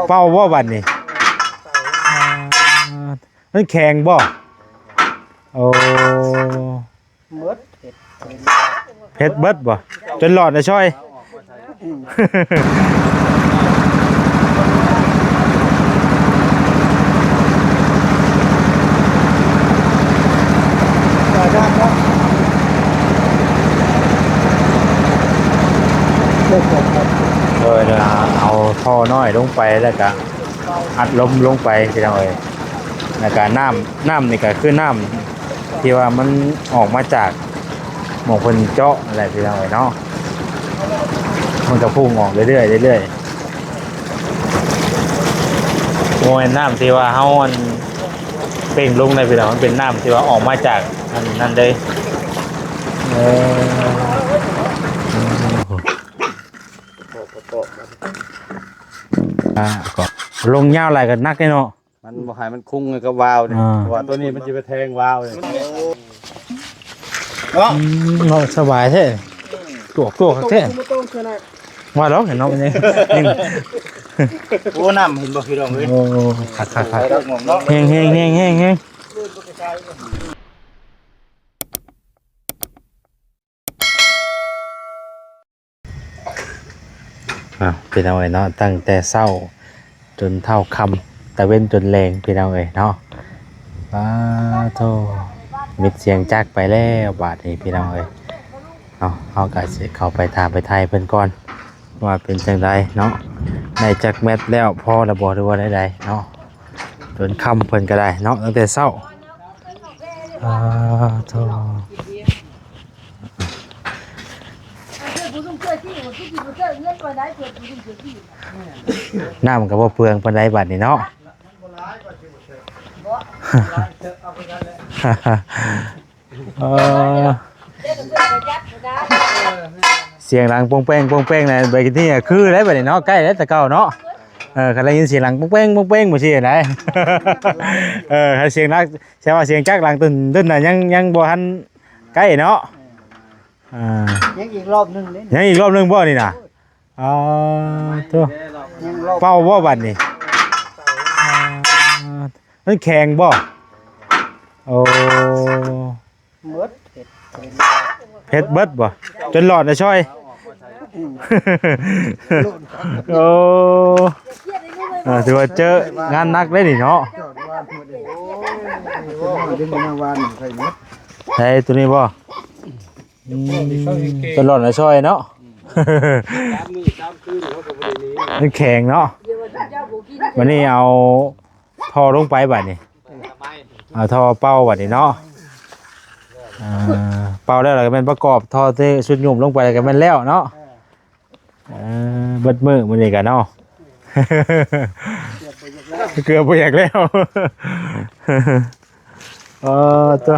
ເປົ່າບໍ່ບັດນີ້? ມັນແຂງບໍ່? ໂອ້ ເໝິດ ເຮັດເບິດບໍ່? ຈົນຫຼອດນະຊ່ອຍ. ໂດຍ ເອົາທໍ່ນ້ອຍລົງໄປ ແລ້ວກະອັດລົມລົງໄປ ພີ່ນ້ອງເອີຍ. ແລ້ວກະນ້ຳ ນ້ຳນີ້ກະຄືນ້ຳທີ່ວ່າມັນອອກມາຈາກໝ່ອງເພິ່ນເຈາະນັ້ນແຫຼະ ພີ່ນ້ອງເອີຍເນາະ. ມັນກະພຸ່ງອອກເລື້ອຍໆ ເລື້ອຍໆ. ບໍ່ແມ່ນນ້ຳທີ່ວ່າເຮົາອັນເປັ່ງລົງໄດ້ພີ່ນ້ອງ, ມັນເປັນນ້ຳທີ່ວ່າອອກມາຈາກອັນນັ້ນເລີຍ. ເອີ ອ່າ ກໍລົງຍາວຫຼາຍກໍໜັກເດ້ເນາະ. ມັນບໍ່ໃຫ້ມັນຄຸງກັບວາວນີ້ ອ່າ ເພາະວ່າຕົວນີ້ມັນຈະໄປແທງວາວນີ້. ເນາະ ອືມ ເນາະ ສະບາຍແທ້ ຕົວກໆ ຄັກແທ້ ວ່າດອກເຫັນເນາະ ມັນຍັງ ໂອ້ ນ້ຳເຫັນບໍ່ພີ່ນ້ອງເອີຍ? ໂອ້ ຄັກໆໆ ເນາະ ແຮງໆໆໆ ອ້າວ ພີ່ນ້ອງເອີຍເນາະ, ຕັ້ງແຕ່ເຊົ້າຈົນເທົ່າຄ່ຳ ຕາເວັນຈົນແລງ ພີ່ນ້ອງເອີຍເນາະ. ປາໂທ ມິດສຽງຈັກໄປແລ້ວບາດນີ້ ພີ່ນ້ອງເອີຍເນາະ. ເຮົາກໍຊິເຂົ້າໄປຖາມໄປໄຖ່ເພິ່ນກ່ອນ ວ່າເປັນຈັ່ງໃດເນາະ, ໄດ້ຈັກແມັດແລ້ວ ພໍແລ້ວບໍ່ ຫຼືວ່າໃດໆເນາະ. ຈົນຄ່ຳເພິ່ນກໍໄດ້ເນາະ ຕັ້ງແຕ່ເຊົ້າ. ອາໂທ ນ້ຳກໍບໍ່ເປືອງປານໃດບາດນີ້ເນາະ. ເອີ ສຽງດັງໂປ່ງແປ້ງໂປ່ງແປ້ງນະ ບາດນີ້ຄືແລ້ວບາດນີ້ເນາະ, ໃກ້ແລ້ວແຕ່ເກົ່າເນາະ. ເອີ ຄັນໄດ້ຍິນສຽງດັງໂປ່ງແປ້ງໂປ່ງແປ້ງ ບໍ່ຊີ້ນະ. ເອີ ຄັນສຽງດັງ ແຕ່ວ່າສຽງຈັກຫຼັງຕຶ້ນໆນະ ຍັງ ຍັງບໍ່ທັນໃກ້ເນາະ. ອ່າ ຍັງອີກລອບໜຶ່ງເດ້ ຍັງອີກລອບໜຶ່ງບໍ່ນີ້ນະ? ອໍ ໂທ້ ຍັງລອບ ເປົ່າບໍ່ບັດນີ້? ອ່າ ມັນແຂງບໍ່? ໂອ້ ເໝິດ ເຮັດເບິດບໍ່? ຈົນຫຼອດນະຊ່ອຍ. ອືມ ໂອ້ ອ່າ ຖືວ່າເຈີງານໜັກເດ້ນີ້ເນາະ. ໃສ່ໂຕນີ້ບໍ່? ອືມ ຕະຫຼອດນະຊ່ອຍເນາະ. ອືມ ສາມມື້ສາມຄືນເຮົາກໍບໍ່ໄດ້ໜີ ມັນແຂງເນາະ. ບັດນີ້ເອົາທໍ່ລົງໄປບັດນີ້ ເອົາທໍ່ເປົ່າບັດນີ້ເນາະ. ເອີ ເປົ່າແລ້ວ ແລ້ວກໍແມ່ນປະກອບທໍ່ເຕະຊຸດຫຍຸ່ມລົງໄປ ແລ້ວກໍແມ່ນແລ້ວເນາະ. ເອີ ເບິດມື້ມື້ນີ້ກະເນາະ ເກືອບບໍ່ຢາກແລ້ວ. ເອີ ຕົວ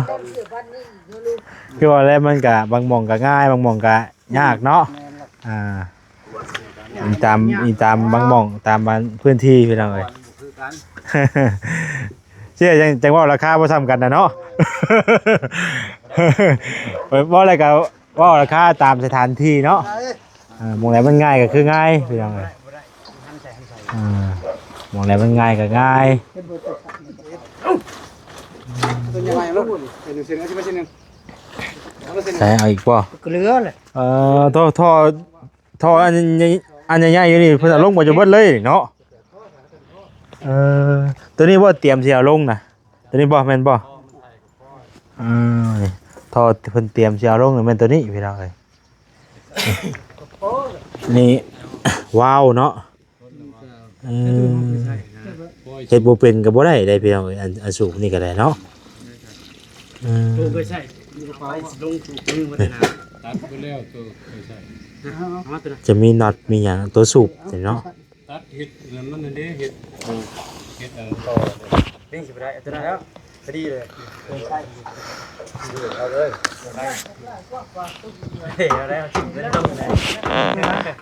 ຄືວ່າແລ້ວ ມັນກະບາງໝ່ອງກະງ່າຍ ບາງໝ່ອງກະຍາກເນາະ. ອ່າ ອີງຕາມ ອີງຕາມບາງໝ່ອງ ຕາມບ້ານພື້ນທີ່ ພີ່ນ້ອງເອີຍ. ເຈົ້າ ຈັ່ງ ຈັ່ງເວົ້າລາຄາບໍ່ສ່ຳກັນນະເນາະ. ເວົ້າແລ້ວກະ ເວົ້າລາຄາຕາມສະຖານທີ່ເນາະ. ເອີ ໝ່ອງໃດມັນງ່າຍກໍຄືງ່າຍ ພີ່ນ້ອງເອີຍ. ເອີ ໝ່ອງໃດມັນງ່າຍກໍງ່າຍ. ໃສ່ເອົາອີກບໍ່? ເຫຼືອແຫຼະ. ເອີ ທໍ່ ທໍ່ ທໍ່ອັນໃຫຍ່ ອັນໃຫຍ່ໆຢູ່ນີ້ ເພິ່ນເອົາລົງມາຈົນເບິດເລີຍເນາະ. ເອີ ໂຕນີ້ບໍ່ ຕຽມຊິເອົາລົງນະ? ໂຕນີ້ບໍ່ ແມ່ນບໍ່? ເອີ ທໍ່ເພິ່ນຕຽມຊິເອົາລົງນີ້ແມ່ນໂຕນີ້ ພີ່ນ້ອງເອີຍ. ນີ້ ວາວເນາະ. ເອີ ເຮັດບໍ່ເປັນກໍບໍ່ໄດ້ເດ້ ພີ່ນ້ອງເອີຍ. ອັນ ອັນສູບນີ້ກໍໄດ້ເນາະ. ເອີ ໂຕເຄີຍໃຊ້ ຢູ່ກະເປົາ ລົງສູບມື ວັດທະນາ ຕັດໄປແລ້ວ ໂຕເຄີຍໃຊ້ ຈະມີນັອດມີຫຍັງ ໂຕສູບນີ້ເນາະ. ຕັດເຮັດອັນນັ້ນມັນເດ້ ເຮັດ ເຮັດອັນຕໍ່ ນີ້ຊິບໍ່ໄດ້ ເອົາຕົວນັ້ນແລ້ວ ພໍດີເລີຍ. ເອົາເລີຍ ເອົາໄດ້ ເອົາຖິ້ມເລີຍ.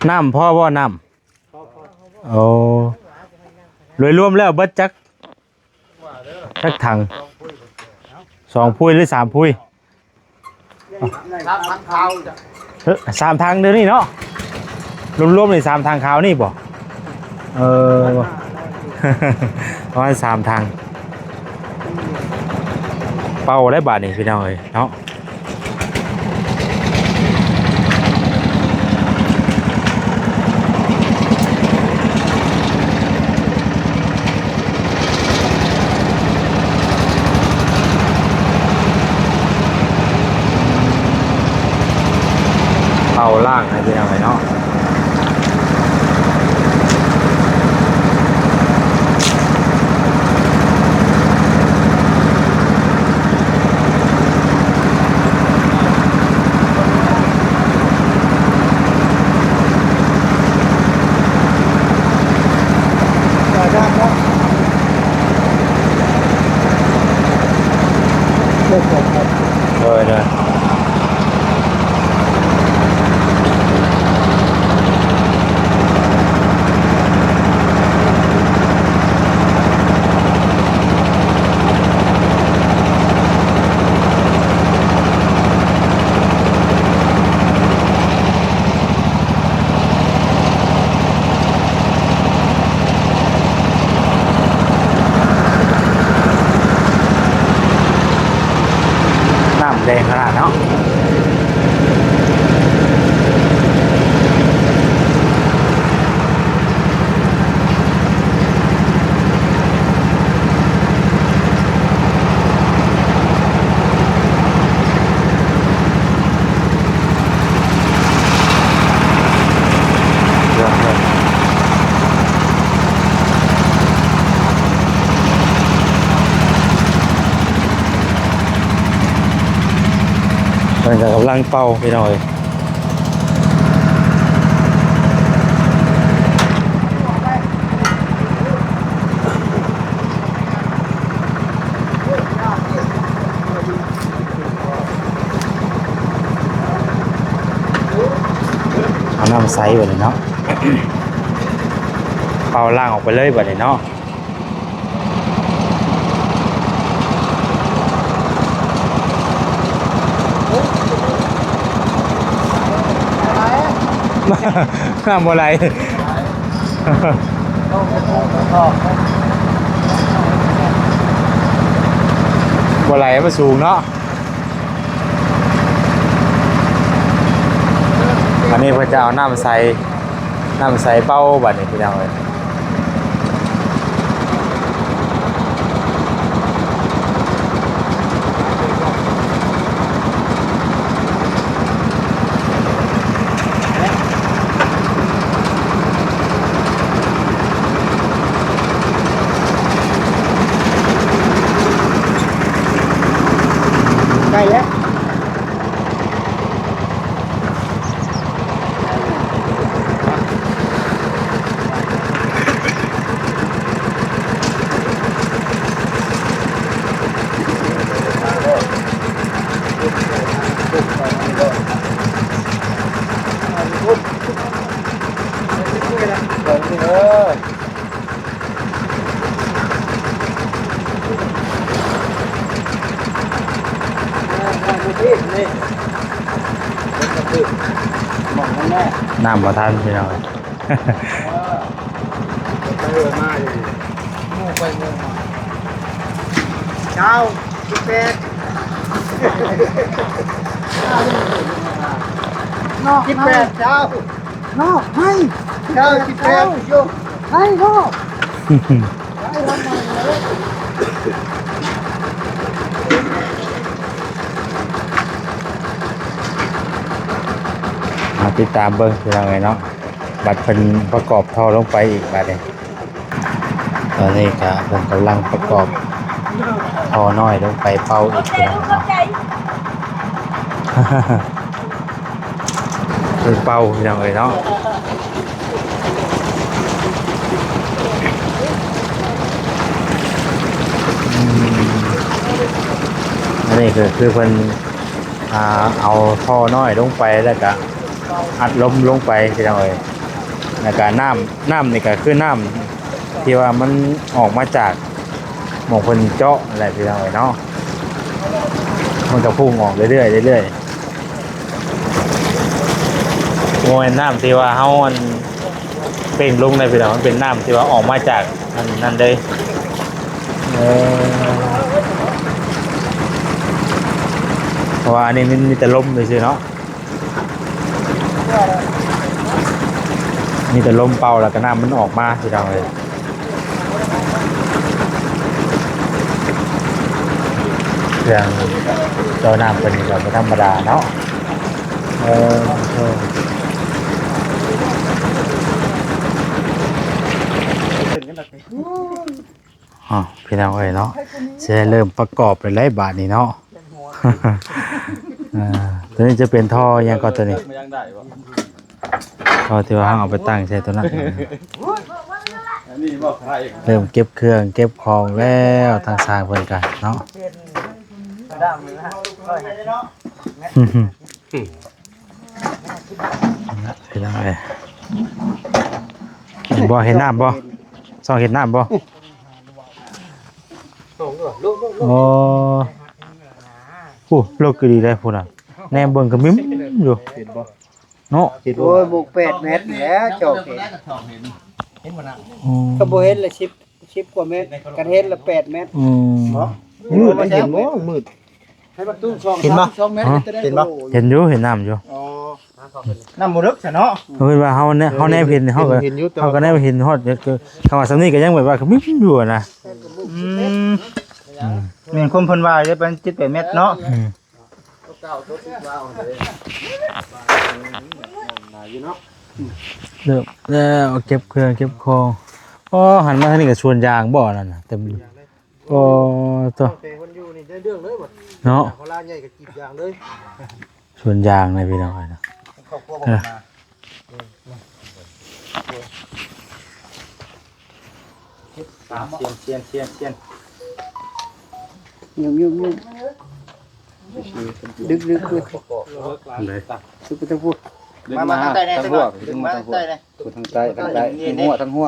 ນ້ຳພໍບໍ່ ນ້ຳ? ໂອ້ ໂດຍລວມແລ້ວເບິດຈັກ ຈັກຖັງ? ສອງພຸ້ຍ ຫຼື ສາມພຸ້ຍ? ສາມຖັງຂາວ ເອີ ສາມຖັງດຽວນີ້ເນາະ. ລວມໆນີ້ສາມຖັງຂາວນີ້ບໍ່? ເອີ ປະມານສາມຖັງ ເປົ່າໄດ້ບາດນີ້ພີ່ນ້ອງເອີຍເນາະ. ເປົ່າລ້າງໃຫ້ພີ່ນ້ອງເອີຍເນາະ. ໂດຍ ໂດຍ. ນ້ຳແດງຂະໜາດເນາະ. ເພິ່ນກໍກຳລັງເປົ່າພີ່ນ້ອງເອີຍ. ເອົານ້ຳໃສບາດນີ້ເນາະ ເປົ່າລ້າງອອກໄປເລີຍບາດນີ້ເນາະ. ນ້ຳບໍ່ໄຫຼ ບໍ່ໄຫຼ ມັນສູງເນາະ. ອັນນີ້ເພິ່ນຈະເອົານ້ຳໃສ່ ນ້ຳໃສ່ເປົ່າບາດນີ້ພີ່ນ້ອງເອີຍ. ໃກ້ແລ້ວ. ນ້ຳບໍ່ທັນພີ່ນ້ອງ. ເອີ ໄປເອີມາຢູ່ ໝູ່ໄປໝູ່ມາ ເຈົ້າ ສິບແປດ ເນາະ ສິບແປດ ເຈົ້າ ເນາະ ໃຫ້ ເຈົ້າ ສິບແປດ ຢູ່ ໃຫ້ເນາະ. ມາຕິດຕາມເບິ່ງພີ່ນ້ອງເອີຍເນາະ ບັດເພິ່ນປະກອບທໍ່ລົງໄປອີກບາດນີ້. ຕອນນີ້ກະເພິ່ນກຳລັງປະກອບທໍ່ນ້ອຍລົງໄປເປົ່າອີກພີ່ນ້ອງເນາະ. ເພິ່ນເປົ່າພີ່ນ້ອງເອີຍເນາະ. ອືມ ອັນນີ້ກໍຄືເພິ່ນ ອ່າ ເອົາທໍ່ນ້ອຍລົງໄປ ແລ້ວກະອັດລົມລົງໄປພີ່ນ້ອງເອີຍ. ແລ້ວກະນ້ຳ ນ້ຳນີ້ກະຄືນ້ຳ ທີ່ວ່າມັນອອກມາຈາກໝ່ອງເພິ່ນເຈາະນັ້ນແຫຼະພີ່ນ້ອງເອີຍເນາະ. ມັນກໍພຸ່ງອອກເລື້ອຍໆ ເລື້ອຍໆ ບໍ່ແມ່ນນ້ຳທີ່ວ່າເຮົາ ອັນ ໄປ ເປັ່ງລົງໄດ້ພີ່ນ້ອງ ມັນເປັນນ້ຳທີ່ວ່າອອກມາຈາກອັນນັ້ນເລີຍ. ເອີ ເພາະວ່າອັນນີ້ມັນມີແຕ່ລົມຊື່ໆເນາະ ມີແຕ່ລົມເປົ່າ ແລ້ວກໍນ້ຳມັນອອກມາພີ່ນ້ອງເອີຍ. ເຄື່ອງເຈາະນ້ຳເພິ່ນນີ້ກໍບໍ່ທຳມະດາເນາະ. ເອີ ເອີ ອ້າວ ພີ່ນ້ອງເອີຍເນາະ ຊິໄດ້ເລີ່ມປະກອບແລ້ວແຫຼະບາດນີ້ເນາະ. ອ່າ ຕົວນີ້ຈະເປັນທໍ່ຫຍັງກໍຕົວນີ້? ເພາະທີ່ວ່າເຮົາເອົາໄປຕັ້ງໃສ່ຕົວນັ້ນ ອັນນີ້ບໍ່ຂາຍ ເລີ່ມເກັບເຄື່ອງເກັບຂອງແລ້ວ ທາງຊ່າງເພິ່ນກະເນາະ. ພີ່ນ້ອງເອີຍ ເຫັນບໍ່? ເຫັນນ້ຳບໍ່? ສ່ອງເຫັນນ້ຳບໍ່? ໂອ້ ໂອ້ ເລິກອີ່ຫຼີເດ້ພຸ້ນນະ ແນມເບິ່ງກໍມິ້ມຢູ່ ເຫັນບໍ່? ເນາະ ໂອ້ຍ ໝົກແປດແມັດແລ້ວ ຈອກເຫັນ ເຫັນບໍ່ນະ? ອືມ ກໍບໍ່ເຫັນລະ ສິບ ສິບກວ່າແມັດ ຄັນເຫັນລະແປດແມັດ. ອືມ ມືດໄດ້ເຫັນບໍ່? ມືດ ໃຫ້ບັກຕຸ້ງສອງ ເຫັນບໍ່? ສອງແມັດ ຮະ ເຫັນບໍ່? ເຫັນຢູ່ ເຫັນນ້ຳຢູ່. ອໍ ນ້ຳບໍ່ເລິກຊະເນາະ ເພິ່ນວ່າເຮົາແນ ເຮົາແນມເຫັນ ເຮົາກໍ ເຫັນຢູ່ ເຮົາກໍແນມເຫັນຮອດ ຄຳວ່າສ່ຳນີ້ກໍຍັງແບບວ່າກະມິ້ມຢູ່ນະ. ອືມ ອືມ ແມ່ນຄວາມເພິ່ນວ່າເດ້ ປະມານເຈັດແປດແມັດເນາະ. ອືມ ເລີ່ມແລ້ວ ເກັບເຄື່ອງເກັບຂອງ. ອໍ ຫັນມາທາງນີ້ກໍສວນຢາງບໍ່? ນັ້ນນະ ເຕັມ. ອໍ ໂທ້ ແຕ່ມັນຢູ່ນີ້ໄດ້ເລື່ອງເລີຍບັດ ເນາະ ເວລາໃຫຍ່ກໍກີດຢາງເລີຍ. ສວນຢາງນະພີ່ນ້ອງເອີຍນະ ຄອບຄົວບໍ່ມາ. ສຽນ ສຽນ ສຽນ ສຽນ ຫຍຸບ ຫຍຸບ ຫຍຸບ ດຶກ ດຶກ ດຶກ ໄດ້ ດຶກໄປທາງພຸ້ນ ມາ ມາທາງໃຕ້ແດ່ ທາງຫົວ ທາງໃຕ້ແດ່ ທາງໃຕ້ ທາງໃຕ້ ທາງຫົວ ທາງຫົວ.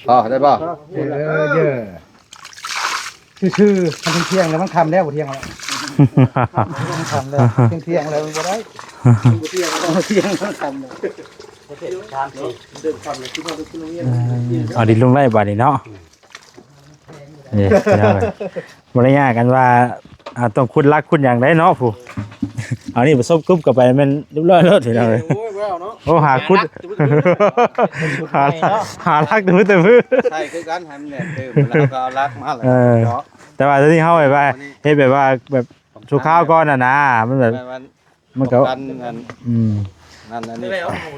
ພໍໄດ້ບໍ່? ເອີ ເອີ. ຊື່ໆ ມັນທ່ຽງແລ້ວ ມັນຄ່ຳແລ້ວ ບໍ່ທ່ຽງແລ້ວ ມັນຄ່ຳແລ້ວ ທ່ຽງໆ ແລ້ວມັນບໍ່ໄດ້ ມັນບໍ່ທ່ຽງແລ້ວ ມັນຄ່ຳແລ້ວ. ເອີ ເອົາດິນລົງໄດ້ບາດນີ້ເນາະ. ນີ້ພີ່ນ້ອງເອີຍ ບໍ່ໄດ້ຍາກກັນວ່າ ອ່າ ຕ້ອງຂຸດຫຼັກຂຸດຫຍັງໄດ້ເນາະ ຜູ້ ເອົານີ້ປະສົບກຶບເຂົ້າໄປແມ່ນຮຽບຮ້ອຍໂລດພີ່ນ້ອງເອີຍ. ໂອ້ຍ ບໍ່ເອົາເນາະ ໂອ້ ຫາຂຸດ ຫາຫຼັກ ຫາຫຼັກແຕ່ມື້ແຕ່ມື້ ໃສ່ຄືກັນ ໃຫ້ມັນແໜ້ນຕື່ມ ແລ້ວກໍເອົາຫຼັກມາ ເອີ ເຈາະ. ແຕ່ວ່າຕົວນີ້ເຮົາແບບວ່າ ເຮັດແບບວ່າ ແບບຊົ່ວຄາວກ່ອນນະນະ ມັນແບບ ມັນກໍ ປ້ອງກັນອັນ ອືມ ນັ້ນອັນນີ້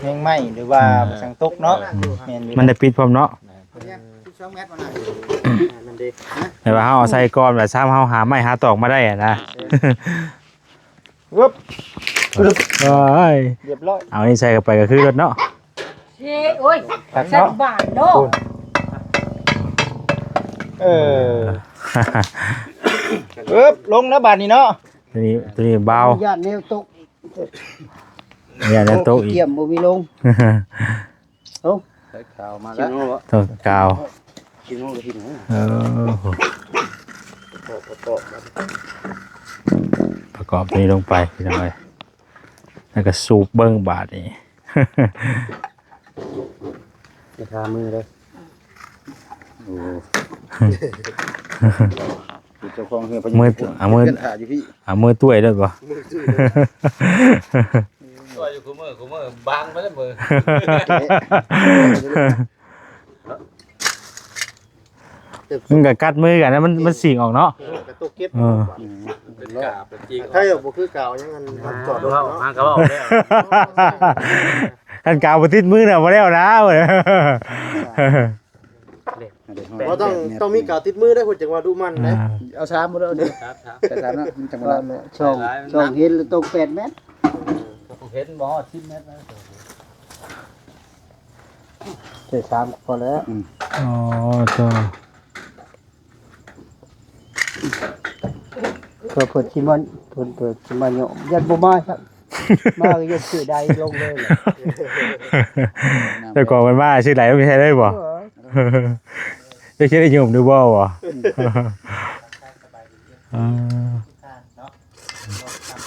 ແຮງໄໝ້ ຫຼືວ່າ ອືມ ສັງຕົກເນາະ. ອືມ ແມ່ນຢູ່ ມັນໄດ້ປິດພ້ອມເນາະ. ແມ່ນ ສິບສອງແມັດວ່ານັ້ນ ແຕ່ວ່າເຮົາເອົາໃສ່ກ່ອນ ແລ້ວຊ້ຳເຮົາຫາໄມ້ຫາຕອກມາໄດ້ຫັ້ນນະ. ເອີ ວຶບ ໂອ້ຍ ຮຽບຮ້ອຍ ເອົານີ້ໃສ່ເຂົ້າໄປກໍຄືລົດເນາະ. ເອີ ໂອ້ຍ ຄັກເນາະ ສະບາຍເນາະ. ເອີ ວຶບ ລົງແລ້ວບາດນີ້ເນາະ. ຕົວນີ້ ຕົວນີ້ເບົາ ຢ້ານແນວຕົກ ຢ້ານແນວຕົກອີກ ກຽມບໍ່ມີລົງ. ເອົາ ໃສ່ຂາວມາແລ້ວ ຕ້ອງກາວ ເອີ ປະກອບ ປະກອບຕົວນີ້ລົງໄປພີ່ນ້ອງເອີຍ ແລ້ວກໍສູບເບິ່ງບາດນີ້. ຢ່າຄາມືເດີ ໂອ້ ເຈົ້າຂອງເຮືອນ ມື ເອົາມື ເປັນຂາຢູ່ພີ້ ເອົາມືຕ້ວຍໂລດບໍ່? ມືຕ້ວຍໂລດ ຕ້ວຍຢູ່ຄູ່ມື້ ຄູ່ມື້ບາງໄປແລ້ວມື. ມັນກໍກັດມືກັນນະ ມັນ ມັນສີກອອກເນາະ ເອີ ກະຕົກເກັບ ເອີ ເປັນກາວ ເປັນຈິງ ໃຄບໍ່ຄືກາວຫຍັງ ອັນມັນຈອດລົດເນາະ ຫາກໍເວົ້າແລ້ວ ຄັນກາວບໍ່ຕິດມືນະ ບໍ່ແລ້ວນະ. ບໍ່ຕ້ອງ ຕ້ອງມີກາວຕິດມືໄດ້ ເພິ່ນຈັ່ງວ່າດຸໝັ່ນເດ້. ອ່າ ເອົາສາມບໍ່ໄດ້ ເອົາສາມ ສາມເນາະ ມັນຈັ່ງບໍ່ໄດ້ ສອງ ສອງເຫັນແລ້ວຕົກແປດແມັດ ເຫັນບໍ່ຮອດສິບແມັດນະ. ໃສ່ສາມກໍພໍແລ້ວ ອືມ ອໍ ເຈົ້າ ເພື່ອເພິ່ນຊິມາ ເພິ່ນ ເພິ່ນຊິມາເຍາະ ຢ້ານບໍ່ມາຊ້ຳ ມາກໍຢ່າເສຍດາຍລົງເລີຍ. ແຕ່ກ່ອນມັນມາເສຍດາຍລົງແທ້ເລີຍບໍ່? ເອີ ຈະເຮັດໃຫ້ໂຍມໄດ້ບໍ່? ອືມ ອ່າ ເນາະ. ເນາະ ເນາະ ເນາະ ເນາະ ເນາະ ເນາະ ເນາະ ເນາະ ເນາະ ເນາະ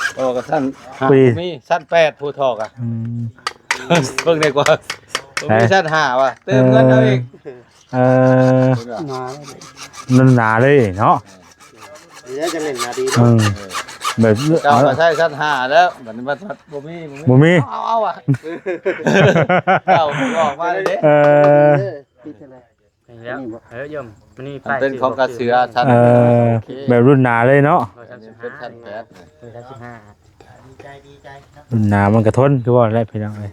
ເນາະ. ຕໍ່ກັບຊັ້ນຫ້າ ພໍດີ ບໍ່ມີ ຊັ້ນແປດ ຜູ້ທໍ່ກະ ອືມ ເບິ່ງໄດ້ກວ່າ ບໍ່ມີ ໃຊ່ ຊັ້ນຫ້າວ່າ ຕື່ມເງິນເອົາອີກ ເອີ ເອີ ໜາ ໜາເລີຍເນາະ ດີແລ້ວຈັ່ງເຫຼັ້ນໜາດີ ອືມ ເນາະ ແບບ ເຈົ້າກໍໃຊ້ຊັ້ນຫ້າແລ້ວ ບັດນີ້ມັນບໍ່ມີ ບໍ່ມີ ບໍ່ມີ ເອົາ ເອົາ ເອົາວ່າ ເຈົ້າອອກມາເລີຍເດ້ ເອີ ເອີ ປິດຈັ່ງໃດ? ນີ້ບໍ່? ເອີ ໂຍມ ມັນມີປ້າຍ ເປັນຂອງກາເຊືອຊັ້ນ ເອີ ໂອເຄ ແບບລຸ້ນໜາເລີຍເນາະ ຮ້ອຍສາມສິບຫ້າ ເປັນຊັ້ນແປດ ຮ້ອຍສາມສິບຫ້າ ລຸ້ນໜາມັນກະທົນ ຄືວ່າແຫຼະພີ່ນ້ອງເອີຍ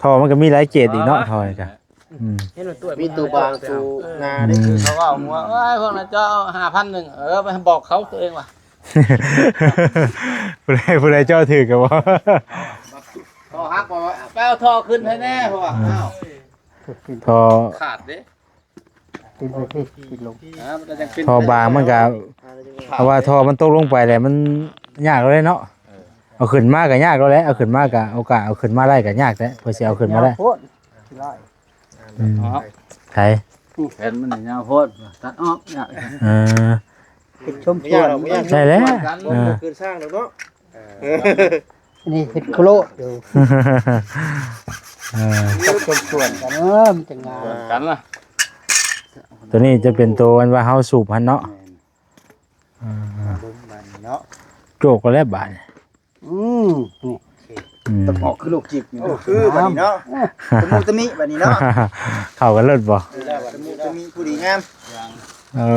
ທໍ່ມັນກະມີຫຼາຍເກຣດອີກເນາະ ທໍ່ນີ້ກະ ອືມ ມີໂຕບາງໂຕໜາ ອືມ ເຂົາເວົ້າວ່າ ເອີຍ ພວກນັ້ນເຈົ້າເອົາຫ້າພັນໜຶ່ງ ເອີ ໄປບອກເຂົາ ໂຕເອງວ່າ ຜູ້ໃດ ຜູ້ໃດເຈາະຖືກກະບໍ່ ທໍ່ຫັກບໍ່ ໄປເອົາທໍ່ຂຶ້ນໃຫ້ແນ່ເພາະວ່າ ອ້າວ ທໍ່ຂາດເດ້ ປິ່ນໄປພີ້ ປິ່ນລົງ ອ່າ ມັນກໍຍັງເປັນ ທໍ່ບາງມັນກະ ເພາະວ່າທໍ່ມັນຕົກລົງໄປແລ້ວມັນຍາກແລ້ວເນາະ ເອີ ເອົາຂຶ້ນມາກະຍາກແລ້ວແຫຼະ ເອົາຂຶ້ນມາກະ ໂອກາດເອົາຂຶ້ນມາໄດ້ກະຍາກແຫຼະ ເພື່ອຊິເອົາຂຶ້ນມາໄດ້ ຍາວໂພດ ອືມ ເນາະ ໃສ ແຜ່ນມັນຍາວໂພດ ຕັດອອກຍາກ ເອີ ເຮັດຊົມສວນ ບໍ່ຍາກ ບໍ່ຍາກ ໃຊ່ແລ້ວ ເອີ ຄືນສ້າງດອກເນາະ ເອີ ນີ້ເຮັດໂຄໂລດຢູ່ ເອີ ເຮັດຊົມສວນກັນ ເອີ ມັນຈະງາມ ກັນລະ ໂຕນີ້ຈະເປັນໂຕອັນວ່າເຮົາສູບຫັ້ນເນາະ ແມ່ນ ເອີ ເບິ່ງບາດນີ້ເນາະ ໂຈກກໍແລ້ວບາດນີ້ ອືມ ນີ້ ອືມ ຕະເພາະຄືໂລກຈິດນີ້ ໂອ້ ຄືບາດນີ້ເນາະ ຕະມຸຕະມິບາດນີ້ເນາະ ເຂົ້າກັນເລີດບໍ່ ເອີ ຕະມຸຕະມິຜູ້ດີງາມ ເອີ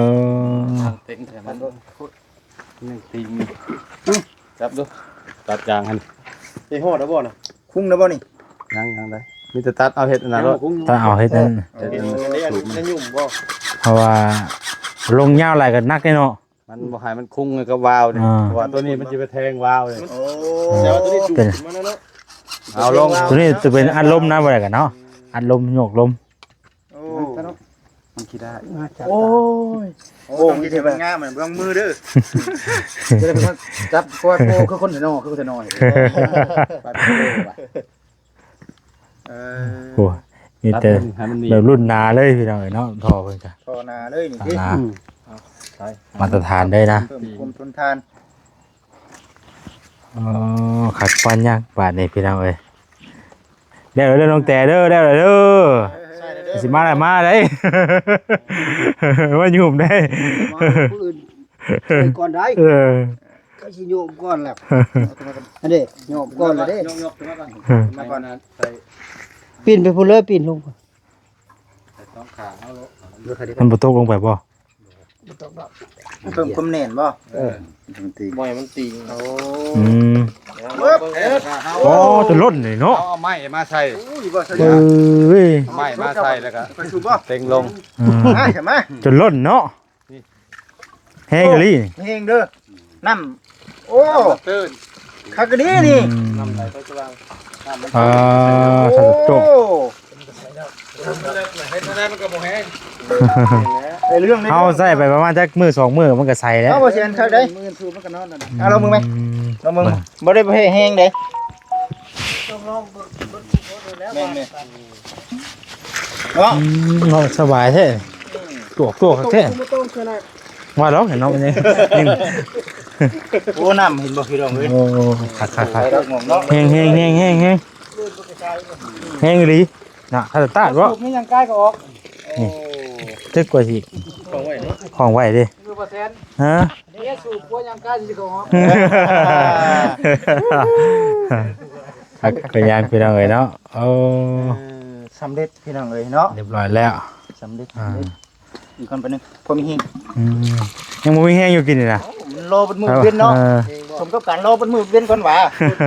ເຕັງໃສ່ມັນ ຍັງຕີມີ ຈັບດູ ຕັດຢາງຫັ້ນ ໄດ້ຮອດແລ້ວບໍ່ນະ? ຄຸງແລ້ວບໍ່ນີ້? ຍັງ ຍັງໄດ້ ມີແຕ່ຕັດເອົາເຮັດອັນນັ້ນໂລດ ຕັດເອົາເຮັດນັ້ນ ເຮັດອັນນັ້ນ ເອີ ໃນຫຍຸ້ມບໍ່? ເພາະວ່າລົງຍາວຫຼາຍກໍໜັກເດ້ເນາະ ມັນບໍ່ໃຫ້ມັນຄຸງກັບວາວນີ້ ອ່າ ເພາະວ່າໂຕນີ້ມັນຊິໄປແທງວາວນີ້ ໂອ້ ແຕ່ວ່າໂຕນີ້ດູດຂຶ້ນມາແລ້ວເນາະ ເອົາລົງ ໂຕນີ້ຈະເປັນອັດລົມນະ ບໍ່ໄດ້ກັນເນາະ ອັດລົມ ໂຍກລົມ ໂອ້ ມັນຂີ້ດ້ານ ໂອ້ຍ ໂອ້ ມີແຕ່ງາມເບິ່ງມືເດີ ຈະໄດ້ໄປຈັບ ເພາະວ່າໂອ້ ຄືຄົນໄທນໍ ຄືຄົນໄທນໍ ເອີ ໂອ້ ມີແຕ່ແບບລຸ້ນໜາເລີຍພີ່ນ້ອງເອີຍເນາະ ທໍ່ເພິ່ນກະ ທໍ່ໜາເລີຍນີ້ຕິ ໜາ ອືມ ມາດຕະຖານເລີຍນະ ເພີ່ມຄວາມທົນທານ ອໍ ຄັກປານຍັງບາດນີ້ພີ່ນ້ອງເອີຍ ແລ້ວເດີນ້ອງແຕເດີ ແລ້ວເດີ ຊິມາແລ້ວ ມາໄດ໋ ມາຫຍຸ້ມໄດ໋ ມາຜູ້ອື່ນ ໄປກ່ອນໄດ໋ ເອີ ຂ້ອຍຊິໂຍມກ່ອນແລ້ວ ອັນນີ້ໂຍມກ່ອນແລ້ວເດ້ ມາກ່ອນ ປີ້ນໄປພຸ້ນເລີຍ ປີ້ນລົງ ມັນບໍ່ຕົກລົງໄປບໍ່? ບໍ່ຕົກດອກ ເພີ່ມຄວາມແໜ້ນບໍ່? ເອີ ບໍ່ໃຫ້ມັນຕີງ ໂອ້ ອືມ ເອີ ໂອ້ ຈົນລົ້ນເລີຍເນາະ ເອົາໄມ້ມາໃສ່ ເອີຍ ໄມ້ມາໃສ່ແລ້ວກໍເຕັງລົງ ອືມ ມາ ມາ ຈົນລົ້ນເນາະ ແຮງອີ່ຫຼີ ແຮງເດີ ນ້ຳ ໂອ້ ນ້ຳມັນຕື້ນ ຄັກອີ່ຫຼີນີ້ ອືມ ນ້ຳໄຫຼໄປສະຫວ່າງ ນ້ຳມັນ ອ່າ ໂອ້ ເຮັດແນວໃດມັນກໍບໍ່ແຫ້ງ ໄດ້ເລື່ອງເລີຍ ເຮົາໃຊ້ໄປປະມານຈັກມື້ສອງມື້ມັນກໍໃສແລ້ວ ເອົາບໍ່ແຊນຄັກເດ້ ມື້ຄືມັນກໍນອນນັ້ນ ເອົາລອງເບິ່ງໄໝ ອືມ ລອງເບິ່ງ ບໍ່ໄດ້ແຫ້ງເດ້ ຕ້ອງລອງເບິ່ງ ແມ່ນໆ ເນາະ ອືມ ເນາະ ສະບາຍແທ້ ອືມ ຕວກໆ ຄັກແທ້ ບໍ່ຕ້ອງຂະໜາດ ວ່າດອກເນາະ ມັນຍັງ ໂອ້ ນ້ຳເຫັນບໍ່ພີ່ນ້ອງເອີຍ ໂອ້ ຄັກໆໆ ເນາະ ແຮງໆໆໆ ແຮງອີ່ຫຼີນະ ຄັນສະຕາດບໍ່ ສູບນີ້ຍັງກາຍກໍອອກ ນີ້ ໂອ້ ຕຶກວ່າຊິ ຂອງໄວ້ເນາະ ຂອງໄວ້ເດ້ ຄືບໍ່ແຊນ ຮະ ເດ ສູບບໍ່ຍັງກາຍຊິກໍອອກ ຄັກເປັນຫຍັງພີ່ນ້ອງເອີຍເນາະ ໂອ້ ເອີ ສຳເລັດພີ່ນ້ອງເອີຍເນາະ ຮຽບຮ້ອຍແລ້ວ ສຳເລັດ ອ່າ ສຳເລັດ ອີກກ່ອນປານໜຶ່ງ ພໍມີແຮງ ອືມ ຍັງບໍ່ມີແຮງຢູ່ກິນນີ້ນະ ໂອ້ ມັນລໍເບິດມື້ເວັນເນາະ ເອີ ສົມກັບການລໍເບິດມື້ເວັນກ່ອນຫວາ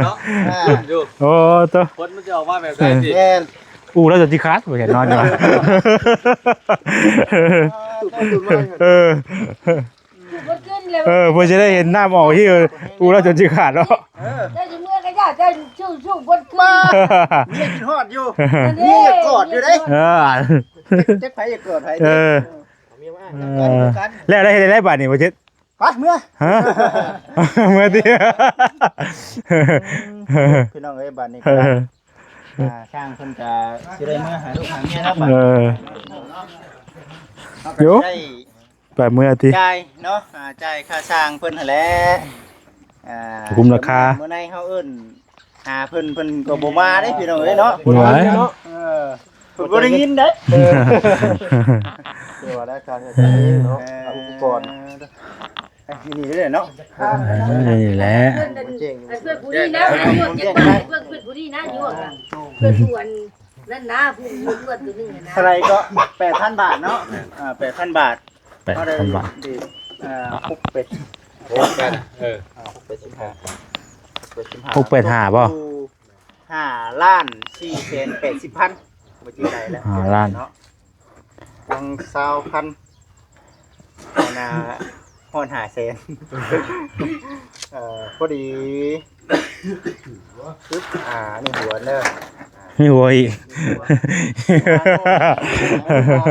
ເນາະ ອ່າ ຢູ່ ໂອ້ ໂຕ ຜົນມັນຈະອອກມາແບບໃດຕິ ແມ່ນ ອູ້ ລາວຈົນຊິຂາດ ບໍ່ເຫັນນອນຢູ່ ເອີ ເອີ ເພິ່ນຊິໄດ້ເຫັນນ້ຳອອກທີ່ ອູ້ ລາວຈົນຊິຂາດເນາະ ເຈົ້າຊິເມືອກະຢ່າ ເຈົ້າສູ້ໆ ເພິ່ນຂຶ້ນ ມາ ເມຍຄິດຮອດຢູ່ ອັນນີ້ ເມຍຢາກກອດຢູ່ເດ້ ເອີ ຈັກໃຜຢາກກອດໃຜ ເອີ ເອີ ແລ້ວໄດ້ເຮັດໄດ້ບາດນີ້ບໍ່ຈິດ ໄປເມືອ ຮະ ເມືອຕິ ພີ່ນ້ອງເອີຍ ບາດນີ້ກໍ ອ່າ ຊ່າງເພິ່ນກະຊິໄດ້ເມືອຫາລູກຫາເມຍແລ້ວບາດ ເອີ ເຮົາກໍຊິໄດ້ ໄປເມືອຕິ ຈ່າຍເນາະ ອ່າ ຈ່າຍຄ່າຊ່າງເພິ່ນຫັ້ນແຫຼະ ອ່າ ຄຸ້ມລາຄາ ມື້ໃນເຮົາເອີ້ນຫາເພິ່ນ ເພິ່ນກໍບໍ່ມາເດ້ພີ່ນ້ອງເອີຍເນາະ ບໍ່ໄດ້ເນາະ ເອີ ເພິ່ນບໍ່ໄດ້ຍິນເດ້ ເອີ ຖືວ່າໄດ້ຄ່າໃຊ້ຈ່າຍເອງເນາະ ເອີ ອຸປະກອນ ເອີ ນີ້ເດ້ເນາະ ເອີ ນີ້ແຫຼະ ເພື່ອນ ເພື່ອນຜູ້ນີ້ນະ ເພື່ອນຜູ້ນີ້ນະ ເພື່ອນຜູ້ອັນ ນັ້ນນະ ຜູ້ຢູ່ລວດຕົວໜຶ່ງນະ ເທົ່າໃດກໍ ແປດພັນບາດເນາະ ອ່າ ແປດພັນບາດ ແປດພັນບາດ ເອີ ຫົກແປດ ຫົກແປດ ເອີ ຫົກແປດສິບຫ້າ ຫົກແປດສິບຫ້າ ຫົກແປດຫ້າບໍ່ ຫ້າລ້ານສີ່ແສນແປດສິບພັນ ບໍ່ຈິງໄດ້ແລ້ວ ຫ້າລ້ານເນາະ ທັງຊາວພັນ ອັນນ່າ ຮອດຫ້າແສນ ເອີ ພໍດີ ປຶບ ອ່າ ນີ້ຫົວເດີ ມີຫົວອີກ ມີຫົວ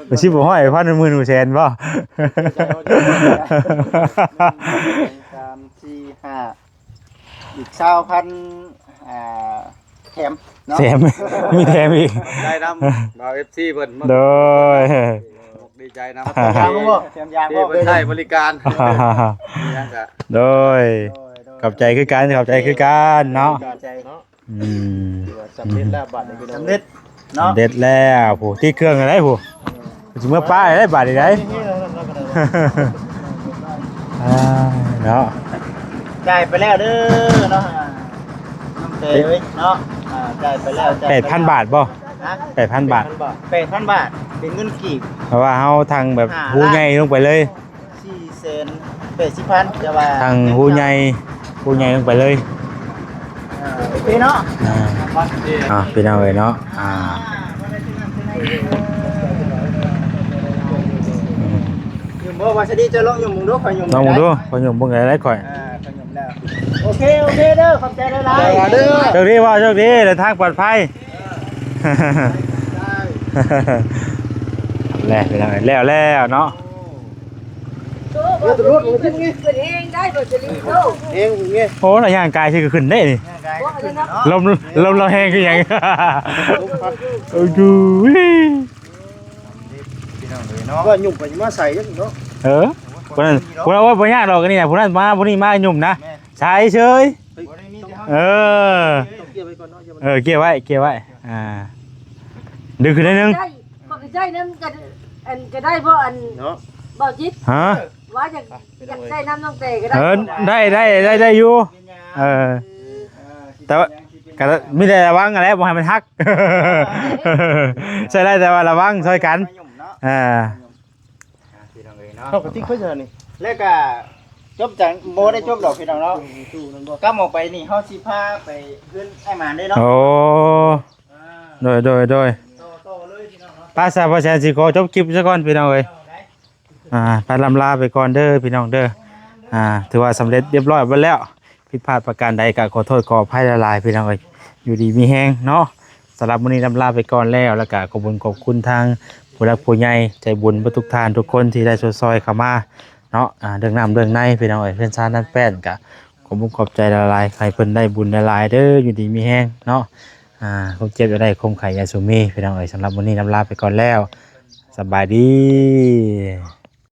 ບໍ່ຊິບໍ່ຮ້ອຍພັນ ໝື່ນ ແສນບໍ່ ໜຶ່ງ ສອງ ສາມ ສີ່ ຫ້າ ອີກຊາວພັນ ອ່າ ແຖມເນາະ ແຖມ ມີແຖມອີກ ໄດ້ນຳ ບ່າວ ເອັຟຊີ ເພິ່ນ ໂດຍ ດີໃຈນຳ ແຖມຢາງບໍ່ ທີ່ເພິ່ນໃຊ້ບໍລິການ ມີຫຍັງກະ ໂດຍ ໂດຍ ໂດຍ ຂອບໃຈຄືກັນ ຂອບໃຈຄືກັນເນາະ ຂອບໃຈ ອືມ ຖືວ່າສຳເລັດແລ້ວບາດນີ້ພີ່ນ້ອງ ສຳເລັດເນາະ ສຳເລັດແລ້ວ ຜູ້ຕິດເຄື່ອງໄດ້ຜູ້ ຊິເມືອປ້າໄດ້ບາດນີ້ໄດ໋ ອ່າ ເນາະ ຈ່າຍໄປແລ້ວເດີເນາະ ອ່າ ນ້ອງເຕເອີຍເນາະ ອ່າ ຈ່າຍໄປແລ້ວ ຈ່າຍໄປແລ້ວ ແປດພັນບາດບໍ່ ຮະ ແປດພັນບາດ ແປດພັນບາດ ເປັນເງິນກີບ ເພາະວ່າເຮົາທາງແບບ ຫ້າລ້ານ ຮູ້ໃຫຍ່ລົງໄປເລີຍ ສີ່ແສນແປດສິບພັນ ແຕ່ວ່າທາງຮູ້ໃຫຍ່ ຮູ້ໃຫຍ່ລົງໄປເລີຍ ເອີ ໂອເຄເນາະ ອ່າ ອ່າ ພີ່ນ້ອງເອີຍເນາະ ອ່າ ອືມ ຍົມບໍ່ ວ່າຊິດີ ເຈົ້າລອງຍົມເບິ່ງດູ ຂ້ອຍຍົມ ລອງເບິ່ງດູ ໄດ້ ຂ້ອຍຍົມເບິ່ງໄດ້ ຂ້ອຍ ອ່າ ຂ້ອຍຍົມແລ້ວ ໂອເຄ ໂອເຄເດີ ຂອບໃຈຫຼາຍໆ ໂຊກດີບໍ່ ໂຊກດີ ເດີນທາງປອດໄພ ແລ້ວພີ່ນ້ອງ ແລ້ວແລ້ວເນາະ ໂອ້ ເອີ ຕຳຫຼວດ ເພິ່ນເຮັງໄດ້ ເພິ່ນເຮັງ ໂອ້ ເຮັງເລີຍ ໂອ້ ລະຍ່າງກາຍຊິຂຶ້ນເດ້ນີ້ ຍ່າງກາຍຂຶ້ນເນາະ ລົມ ລົມລາວແຮງຄືຫຍັງ ໂອ້ຍ ພີ່ນ້ອງເອີຍເນາະ ວ່າຫຍຸ້ງໄປຫຍຸ້ງມາໃສ່ເດ້ເນາະ ເອີ ຜູ້ນັ້ນ ຜູ້ນັ້ນ ໂອ້ຍ ບໍ່ຍາກດອກ ອັນນີ້ນະ ຜູ້ນັ້ນມາ ຜູ້ນີ້ມາຫຍຸ້ງນະ ແມ່ນ ໃສ່ເສີຍ ເອີ ເອີ ເກັບໄວ້ ເກັບໄວ້ ອ່າ ດຶງຂຶ້ນໜ້ອຍໜຶ່ງ ໄດ້ ບໍ່ກະໃຊ້ນຳກັນ ອັນກະໄດ້ບໍ່ ອັນ ເນາະ ເບົາຈິດ ຮະ ວ່າຢາກ ຢາກໃຊ້ນຳນ້ອງແຕ່ກະໄດ້ ເອີ ໄດ້ ໄດ້ ໄດ້ ໄດ້ຢູ່ ເອີ ເອີ ແຕ່ວ່າ ກະມີແຕ່ລະວັງຫັ້ນແຫຼະ ບໍ່ໃຫ້ມັນຫັກ ໃຊ້ໄດ້ແຕ່ວ່າລະວັງຊ່ອຍກັນ ເອີ ອ່າ ພີ່ນ້ອງເອີຍເນາະ ເຮົາກະຕິດໄວ້ຊັ້ນນີ້ ແລ້ວກະຈົບຈັ່ງ ບໍ່ໄດ້ຈົບດອກພີ່ນ້ອງເນາະ ກັບອອກໄປນີ້ເຮົາຊິພາໄປເຮືອນອ້າຍໝານເດ້ເນາະ ໂອ້ ອ່າ ໂດຍ ໂດຍ ໂດຍ ຕໍ່ ຕໍ່ເລີຍພີ່ນ້ອງເນາະ ໄປຊະ ພໍ່ແສນຊິຂໍຈົບຄລິບຊະກ່ອນພີ່ນ້ອງເອີຍ ອ່າ ໄປລ່ຳລາໄປກ່ອນເດີພີ່ນ້ອງເດີ ອ່າ ຖືວ່າສຳເລັດຮຽບຮ້ອຍເບິດແລ້ວ ຜິດພາດປະການໃດກະຂໍໂທດຂໍອະໄພຫຼາຍໆ ພີ່ນ້ອງເອີຍ ຢູ່ດີມີແຮງເນາະ ສຳລັບມື້ນີ້ລ່ຳລາໄປກ່ອນແລ້ວ ແລ້ວກະຂອບຄຸນຂອບຄຸນທາງຜູ້ຫຼັກຜູ້ໃຫຍ່ໃຈບຸນເບິດທຸກທ່ານທຸກຄົນທີ່ໄດ້ຊົດຊ່ອຍເຂົ້າມາເນາະ ອ່າ ເລື່ອງນ້ຳເລື່ອງໃນພີ່ນ້ອງເອີຍ ເຮືອນຊານນັ້ນແປ້ນກະຂອບອົກຂອບໃຈຫຼາຍໆ ໃຫ້ເພິ່ນໄດ້ບຸນຫຼາຍໆເດີ ຢູ່ດີມີແຮງເນາະ ອ່າ ຄວາມເຈັບຢ່າໄດ້ ຄວາມໄຂ້ຢ່າສູ່ມີ ພີ່ນ້ອງເອີຍ ສຳລັບມື້ນີ້ລ່ຳລາໄປກ່ອນແລ້ວ ສະບາຍດີ.